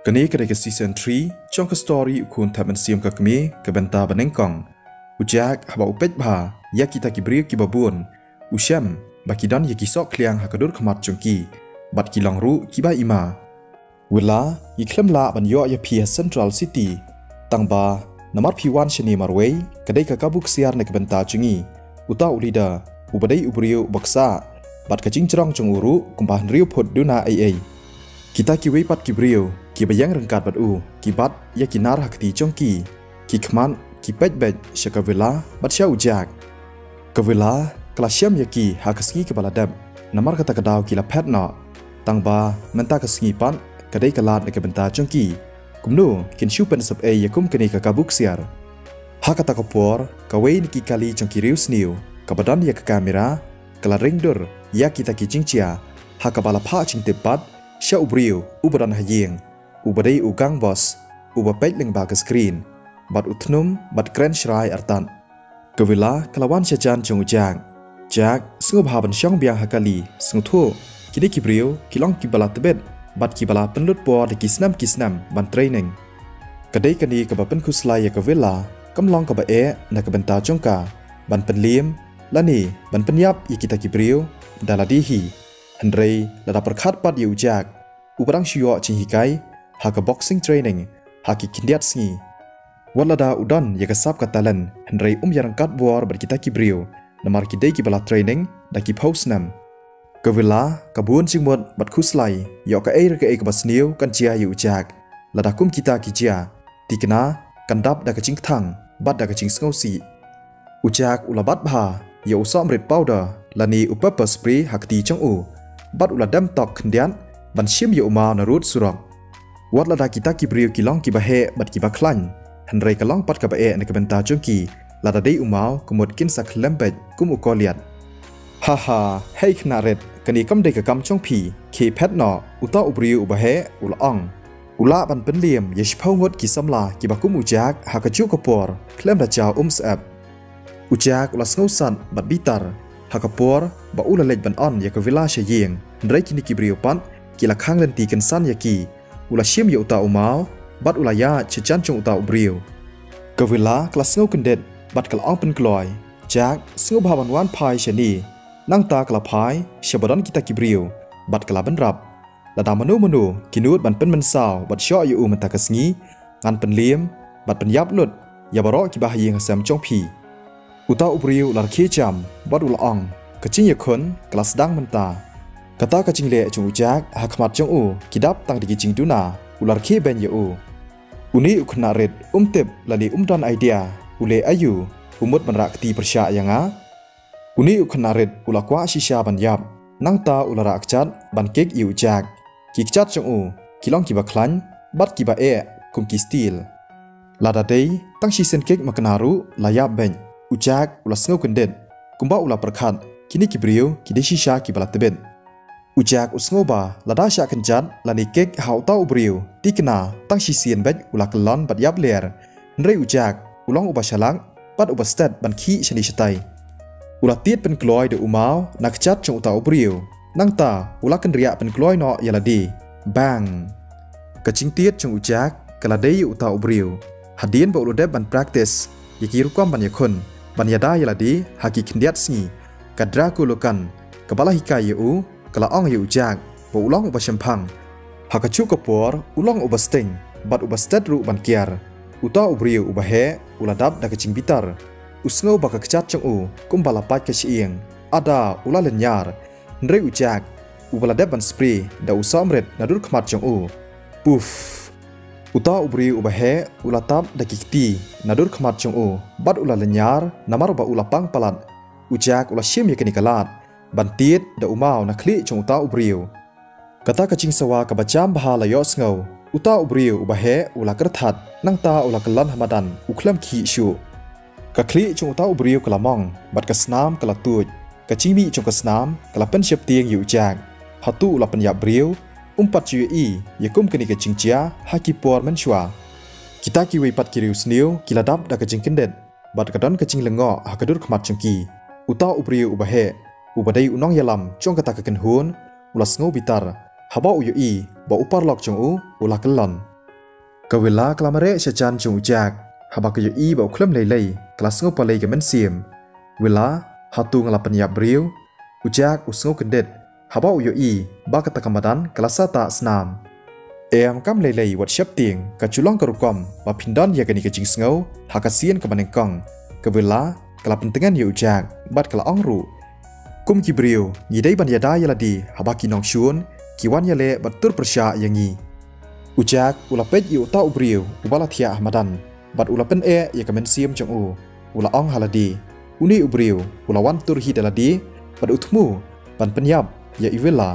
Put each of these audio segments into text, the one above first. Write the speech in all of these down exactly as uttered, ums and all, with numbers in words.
Kane ka dei ka season three jong ka story U Khun Thep Mynsiem Ka Kmie, ka bynta ba nyngkong. U Jack haba u peit bha ïa kita ki briew kiba bun, u shem ba ki don ïa ki sohkhliang ha ka dur khmat jong ki, bad ki long ruh kiba ima. Willa, ngi khlem lah ban ïoh ïa phi ha Central City, tangba namar phi wan shane marwei, ka dei ka kabu ksiar na ka bynta jong ngi. Uta u leader, uba dei u briew uba ksah, bad ka jingjrong jong u ruh kumba hynriew phut duna ei ei. Kita kiwei pat ki briew kiba ïeng ryngkat bad u, ki bat ïa ki nar ha kti jong ki, ki khmat ki peit beit sha ka Willa bad sha u Jack. Ka Willa ka la shem ïa ki ha ka sngi kaba la dep, namar kata ka daw ki la phet noh. Tangba mynta ka sngi pat ka dei ka lad na ka bynta jong ki. Kumno kin shu pynsep ei ïa kum kane ka kabu ksiar? Ha kata ka por, kawei na ki kali jong ki riewsniew kaba don ïa ka kamera ka la ring dur ïa kita ki jingjia, ha kaba la phah jingtip pat sha u briew uba don ha ïing, uba dei u gang boss, uba peit lyngba ka screen, bad u thnum bad kren shrai artat. Ka Willa ka la wan sha jan jong u Jack. Jack, sngewbha ban shong biang ha kali, sngewthuh, kine ki briew ki long kiba la tbit bad kiba la pynlut por da ki snem ki snem ban training. Ka dei kane kaba pynkhuslai ïa ka Willa, kam long kaba eh na ka bynta jong ka ban pynliem lane ban pynïap ïa kita ki briew da lade hi. Hynrei lada pyrkhat pat ïa u Jack, uba dang shu ïoh jinghikai ha ka boxing training ha ki khyndiat sngi. Wat lada u don ïa ka sap ka talent, hynrei um ïaryngkat bor bad kita ki briew, namar ki dei kiba la training da ki phew snem. Ka Willa ka bun jingmut bad khuslai, ïoh kaei re kaei kaba sniew kan jia ïa u Jack. Lada kum kita ki jia, thikna kan dap da ka jingkthang bad da ka jingsngewsih. U Jack u la bat bha ïa u sohmrit powder lane u pepper spray ha kti jong u, bad u la dem tok khyndiat ban shim ïa u maw narud surok. Wat lada kita ki briew ki long kiba heh bad kiba khlaiñ, hynrei ka long pat kaba eh na ka bynta jong ki lada dei u maw, ka mut kin sa khlem beit kum u Goliath. Ha ha, hei khynnah rit, kane kam dei ka kam jong phi, khie phet noh, uta u briew uba heh u la ong. U lah ban pynliem ïa shiphew ngut ki samla kiba kum u Jack ha kajuh ka por khlem da jaw um syep. U Jack u la sngewsat bad bitar ha ka por ba u la leit ban on ïa ka Willa sha ïing, hynrei kine ki briew pat ki la khang lynti kynsan ïa ki. U la shim ïa uta u maw bad u la ïaid sha jan jong uta u briew. Ka Willa ka la sngew kyndit bad ka la ong pynkloi, Jack, sngewbha ban wan phai shane. Nangta ka la phai sha ba don kita ki briew bad ka la bynrap. Lada mano mano ki nud ban pynmynsaw bad shoh ïa u mynta ka sngi, ngan pynliem bad pynïap lut ïa baroh kiba ha ïing ha sem jong phi. Uta u briew u la rkhie jam bad u la ong, ka jingïakhun ka la sdang mynta. Kata ka jingleh jong u Jack ha khmat jong u ki dap tang da ki jingduna, u la rkhie beiñ ïa u. Une u khynnah rit um tip lane um don idea u leh aïu, u mut ban rah kti pyrshah ïa nga. Une u khynnah rit u la kwah shisha ban ïap, nangta u la rah kjat ban kick ïa u Jack. Ki kjat jong u ki long kiba khlaiñ bad kiba eh kum ki steel. Lada dei tang shisien kick makna ruh la ïap beiñ. U Jack u la sngew kyndit kumba u la pyrkhat, kine ki briew ki dei shisha kiba la tbit. U Jack u sngew ba lada shah kynjat lane kick ha uta u briew, thikna tang shisien beit u la kyllon bad ïap ler. Hynrei u Jack u long uba shalak bad uba stet ban khih shane shatai. U la tied pynkloi da u maw na kjat jong uta u briew. Nangta u la kynriah pynkloi noh ïa lade. Bang! Ka jingtied jong u Jack ka la dei ïa uta u briew. Hadien ba u la dep ban practice ïa ki rukom ban ïakhun, ban ïada ïa lade ha ki khyndiat sngi, ka Draco Lokan kaba la hikai ïa u ka la ong ïa u Jack ba u long uba shemphang. Ha kajuh ka por u long uba sting bad uba stet ruh ban kiar. Uta u briew uba heh u la dap da ka jingbitar. U sngew ba ka kjat jong u kumba la pait ka shyieng. Ada, u la lynñiar. Hynrei u Jack uba la dep ban spray da u sohmrit nadur khmat jong u. Puff! Uta u briew uba heh u la tap da ki kti nadur khmat jong u bad u la lynñiar namar ba u la pang palat. U Jack u la shim ïa kane ka lad ban tied da u maw na khlieh jong uta u briew. Kata ka jingsawa kaba jam bha la ïohsngew. Uta u briew uba heh u la kyrthat, nangta u la kyllon ha madan, u khlem khih shuh. Ka khlieh jong uta u briew ka la mong bad ka snam ka la tuid. Ka jingmih jong ka snam ka la pynsheptieng ïa u Jack. Hato u la pynïap briew? Um pat ju ïohi ïa kum kane ka jingjia ha ki por mynshuwa. Kita kiwei pat ki riewsniew ki la dap da ka jingkyndit bad ka don ka jinglyngngoh ha ka dur khmat jong ki. Uta u briew uba heh uba dei u nongïalam jong kata ka kynhun u la sngew bitar haba u ïohi ba u paralok jong u u la kyllon. Ka Willa ka la mareh sha jan jong u Jack, haba ka ïohi ba u khlem lei lei, ka la sngew palei ka mynsiem. Willa, hato nga la pynïap briew? U Jack u sngew kyndit, haba u ïohi ba kata ka madan ka la sah tah snam. Em, kam lei lei wat sheptieng, ka ju long ka rukom ba phin don ïa kane ka jingsngew ha ka sien kaba nyngkong. Ka Willa ka la pyntngen ïa u Jack bad ka la ong ruh, kum ki briew ngi dei ban ïada ïa lade haba ki nongshun ki wan ïaleh bad tur pyrshah ïa ngi. U Jack u la peit ïa uta u briew uba la thiah ha madan bad u la pyneh ïa ka mynsiem jong u. U la ong ha lade, une u briew u la wan tur hi da lade bad u thmu ban pynïap ïa i Willa,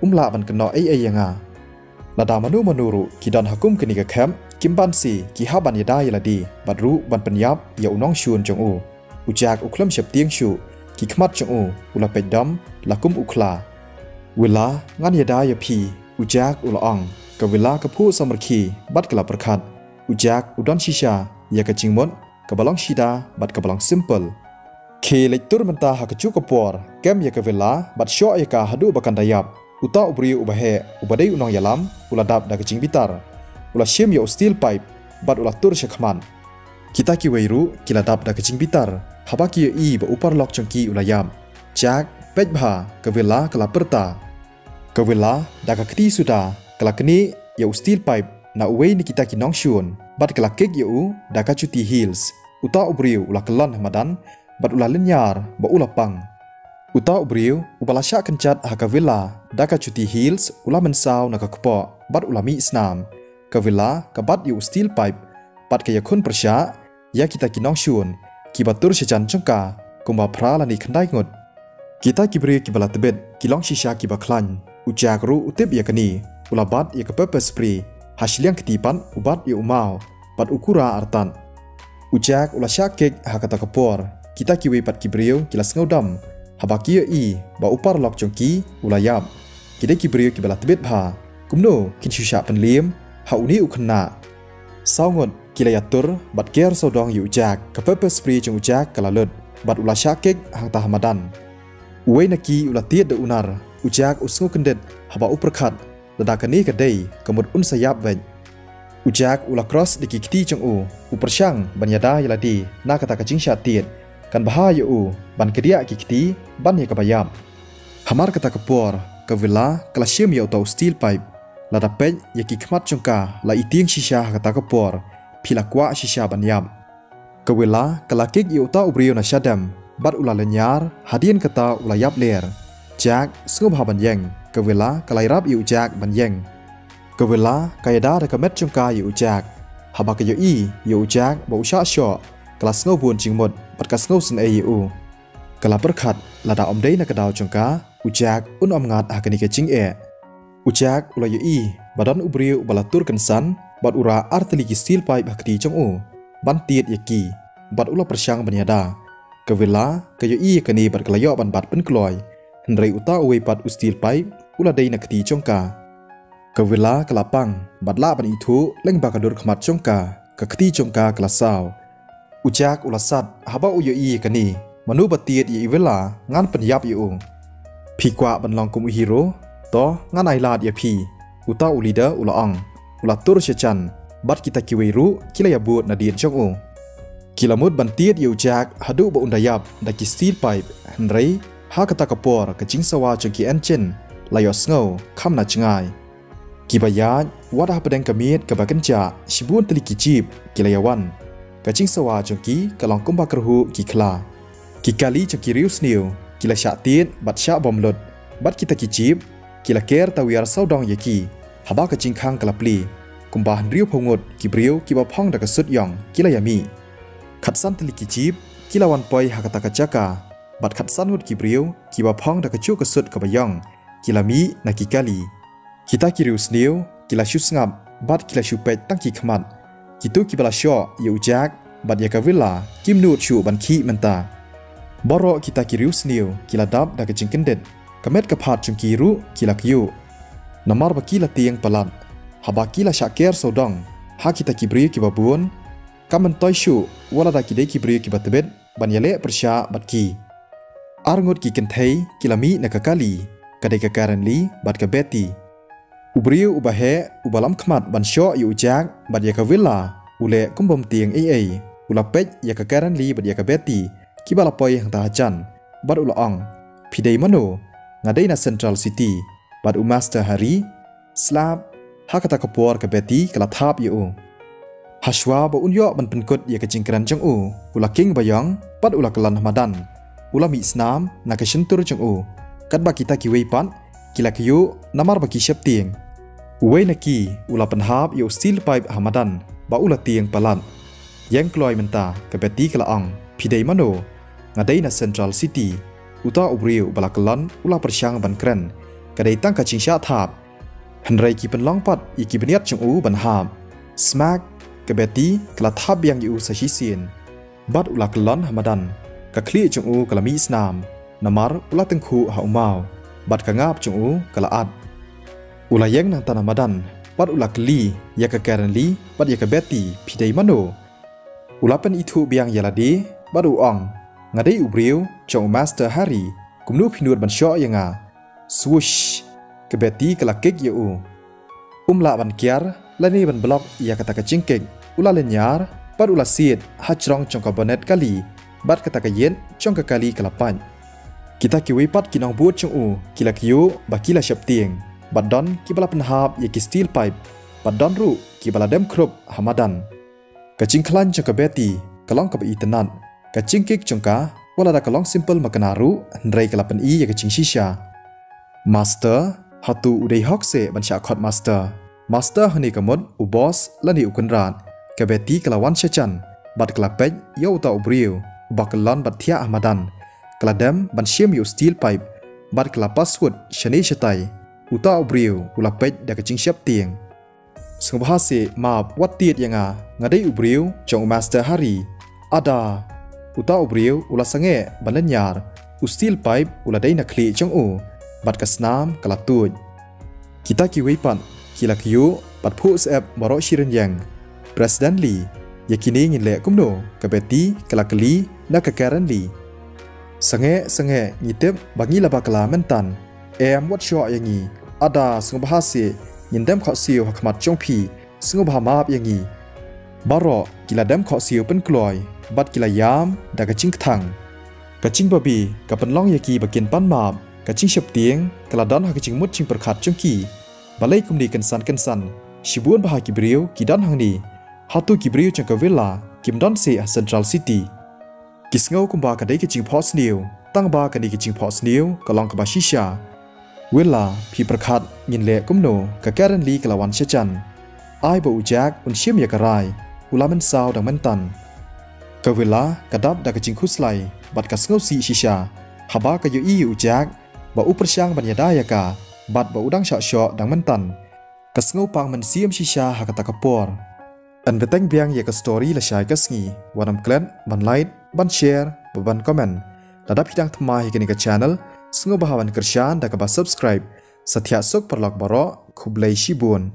um lah ban kynnoh ei ei ïa nga. Lada mano mano ruh ki don ha kum kane ka khep, kim banse ki hap ban ïada ïa lade bad ruh ban pynïap ïa u nongshun jong u. U Jack u khlem sheptieng shuh, ki khmat jong u u la peit dom la kum u khla. Willa, ngan ïada ïa phi, u Jack u la ong. Ka Willa ka phuh samrkhie bad ka la pyrkhat. U Jack u don shisha ïa ka jingmut kaba long shida bad kaba long simple. Khie leit tur mynta ha kajuh ka por, kem ïa ka Willa bad shoh ïa ka haduh ba kan da ïap. Uta u briew uba heh, uba dei u nongïalam, u la dap da ka jingbitar. U la shim ïa u steel pipe bad u la tur sha khmat. Kita kiwei ruh ki la dap da ka jingbitar haba ki ïohi ba u paralok jong ki u la ïap. Jack, peit bha, ka Willa ka la pyrta. Ka Willa da ka kti suda ka la knieh ïa u steel pipe na uwei na kita ki nongshun bad ka la kick ïa u da ka juti heels. Uta u briew u la kyllon ha madan bad u la lynñiar ba u la pang. Uta u briew uba la shah kynjat ha ka Willa da ka juti heels u la mynsaw na ka kpoh bad u la mih snam. Ka Willa ka bat ïa u steel pipe bad ka ïakhun pyrshah ïa kita ki nongshun kiba tur sha jan jong ka kumba phra lane khyndai ngut. Kita ki briew kiba la tbit ki long shisha kiba khlaiñ. U Jack ruh u tip ïa kane, u la bat ïa ka pepper spray ha shiliang kti pat u bat ïa u maw bad u kura artat. U Jack u la shah kick ha kata ka por. Kita kiwei pat ki briew ki la sngew dom haba ki ïohi ba u paralok jong ki u la ïap. Ki dei ki briew kiba la tbit bha, kumno kin shu shah pynliem ha une u khynnah. Saw ngut ki la ïatur bad ker sawdong ïa u Jack, ka pepper spray jong u Jack ka la lut bad u la shah kick hangta ha madan. Uwei na ki u la tied da u nar. U Jack u sngew kyndit haba u pyrkhat lada kane ka dei ka mut un sa ïap beit. U Jack u la cross da ki kti jong u, u pyrshang ban ïada ïa lade na kata ka jingshah tied. Kan bha ïa u ban kdiah ki kti ban ïa kaba ïap. Hamar kata ka por ka Willa ka la shim ïa uta u steel pipe. Lada peit ïa ki khmat jong ka la itieng shisha ha kata ka por, phi la kwah shisha ban ïap. Ka Willa ka la kick ïa uta u briew na shadem bad u la lynñiar, hadien kata u la ïap ler. Jack, sngewbha ban ïeng. Ka Willa ka la ïarap ïa u Jack ban ïeng. Ka Willa ka ïada da ka met jong ka ïa u Jack. Haba ka ïohi ïa u Jack ba u shah shoh, ka la sngew bun jingmut bad ka sngew sngewsynei ïa u. Ka la pyrkhat lada ym dei na ka daw jong ka, u Jack un ym ngat ha kane ka jingeh. U Jack u la ïohi ba don u briew uba la tur kynsan bad u rah ar tylli ki steel pipe ha kti jong u ban tied ïa ki, bad u la pyrshang ban ïada. Ka Willa ka ïohi ïa kane bad ka la ïoh ban bat pynkloi, hynrei uta uwei pat u steel pipe u la dei na kti jong ka. Ka Willa ka la pang bad lah ban ithuh lyngba ka dur khmat jong ka, ka kti jong ka ka la saw. U Jack u la sat haba u ïohi ïa kane. Mano ba tied ïa i Willa ngan pynïap ïa u. Phi kwah ban long kum u hero? To ngan ai lad ïa phi, uta u leader u la ong. U la tur sha jan bad kita kiwei ruh ki la ïabud nadien jong u. Ki la mut ban tied ïa u Jack haduh ba un da ïap da ki steel pipe, hynrei ha kata ka por ka jingsawa jong ki engine la ïohsngew kham na jngai. Kiba ïaid wat hapdeng ka miet kaba kynjah, shibun tylli ki jeep ki la ïawan. Ka jingsawa jong ki ka long kumba kyrhuh ki khla. Ki kali jong ki riewsniew ki la shah tied bad shah bom lut, bad kita ki jeep ki la ker tawiar sawdong ïa ki. Haba ka jingkhang ka la plie, kumba hynriewphew ngut ki briew kiba phong da ka suit ïong ki la ïamih. Khatsan tylli ki jeep ki la wan poi ha kata ka jaka, bad khatsan ngut ki briew kiba phong da kajuh ka suit kaba ïong ki la mih na ki kali. Kita ki riewsniew ki la shu sngap bad ki la shu peit tang ki khmat. Kito kiba la shoh ïa u Jack bad ïa ka Willa kim nud shuh ban khih mynta. Baroh kita ki riewsniew ki la dap da ka jingkyndit. Ka met ka phad jong ki ruh ki la kyiuh, namar ba ki la tieng palat. Haba ki la shah ker sawdong ha kita ki briew kiba bun, kam myntoi shuh wat lada ki dei ki briew kiba tbit ban ïaleh pyrshah bad ki. Ar ngut ki kynthei ki la mih na ka kali, ka dei ka Karen Lee bad ka Betty. U briew uba heh, uba lam khmat ban shoh ïa u Jack bad ïa ka Willa, u leh kum bym tieng ei ei. U la peit ïa ka Karen Lee bad ïa ka Betty, kiba la poi hangta hajan, bad u la ong, "Phi dei mano?" "Nga dei na Central City." Bad u Master Hari, slap, ha kata ka por ka Betty ka la thap ïa u. Hashwa ba un ïoh ban pynkut ïa ka jingkren jong u, u la king ba ïong, bad u la kyllon ha madan. U la mih snam na ka shyntur jong u. Katba kita kiwei pat ki la kyiuh namar ba ki sheptieng. Uwei na ki u la pynhap ïa u steel pipe ha madan, ba u la tieng palat. "Ïeng kloi mynta," ka Betty ka la ong. "Phi dei mano?" "Nga dei na Central City." Uta u briew ba la kyllon u la pyrshang ban kren, "Ka dei tang ka jingshah thap." Hynrei ki pynlong pat ïa ki bniat jong u ban hap. Smack, ka Betty ka la thap biang ïa u sa shisien. Bad u la kyllon ha madan. Ka khlieh jong u ka la mih snam, namar u la tyngkhuh ha u maw. Bad ka ngap jong u ka la at. U la ïeng nangta na madan, bad u la kylli ïa ka Karen Lee bad ïa ka Betty, "Phi dei mano?" U la pynithuh biang ïa lade, bad u ong, "Nga dei u briew jong u Master Hari, kumno phi nud ban shoh ïa nga?" Swoosh, ka Betty ka la kick ïa u. Um lah ban kiar lane ban block ïa kata ka jingkick. U la lynñiar, bad u la siat ha jrong jong ka bonnet kali, bad kata ka ïit jong ka kali ka la pait. Kita kiwei pat ki nongbud jong u ki la kyiuh ba ki la sheptieng, bad don kiba la pynhap ïa ki steel pipe, bad don ruh kiba la dem khrup ha madan. Ka jingkhlaiñ jong ka Betty ka long kaba itynnad. Ka jingkick jong ka, wat lada ka long simple makna ruh, hynrei ka la pyni ïa ka jingshisha. "Master, hato u dei hok seh ban shah khot master?" "Master hangne ka mut u boss lane u kynrad." Ka Betty ka la wan shajan, bad ka la peit ïa uta u briew uba kyllon bad thiah ha madan. Ka la dem ban shim ïa u steel pipe, bad ka la password shane shatai. Uta u briew u la peit da ka jingsheptieng. "Sngewbha seh, map, wat tied ïa nga, nga dei u briew jong u Master Hari." "Ada!" Uta u briew u la sangeh ban lynñiar. U steel pipe u la dei na khlieh jong u, bad ka snam ka la tuid. Kita kiwei pat ki la kyiuh bad phuh syep baroh shi rynïeng. President Lee, ïa kine ngin leh kumno? Ka Betty ka la kylli na ka Karen Lee. "Sangeh, sangeh, ngi tip ba ngi la bakla mynta. Em, wat shoh ïa ngi. Ada, sngewbha seh, ngin dem khohsiew ha khmat jong phi. Sngewbha map ïa ngi." Baroh ki la dem khohsiew pynkloi, bad ki la ïam da ka jingkthang. Ka jingbabe ka pynlong ïa ki ba kin pan map. Ka jingsheptieng ka la don ha ka jingmut jingpyrkhat jong ki. Balei kumne kynsan kynsan, shibun bha ki briew ki don hangne? Hato ki briew jong ka Willa kim don seh ha Central City? Ki sngew kumba ka dei ka jingphohsniew, tangba kane ka jingphohsniew ka long kaba shisha. "Willa, phi pyrkhat ngin leh kumno?" Ka Karen Lee ka la wan shajan. "Ai ba u Jack un shim ïa ka rai, u la mynsaw dang mynta." Ka Willa ka dap da ka jingkhuslai, bad ka sngewsih shisha haba ka ïohi ïa u Jack ba u pyrshang ban ïada ïa ka, bad ba u dang shah shoh dang mynta. Ka sngewpang mynsiem shisha ha kata ka por. Yn bteng biang ïa ka story lashai ka sngi, wat nym klet ban like, ban share, bad ban comment. Lada phi dang thymmai ha kane ka channel, sngewbha ban kyrshan da kaba subscribe. Sa thiah suk paralok baroh, khublei shibun.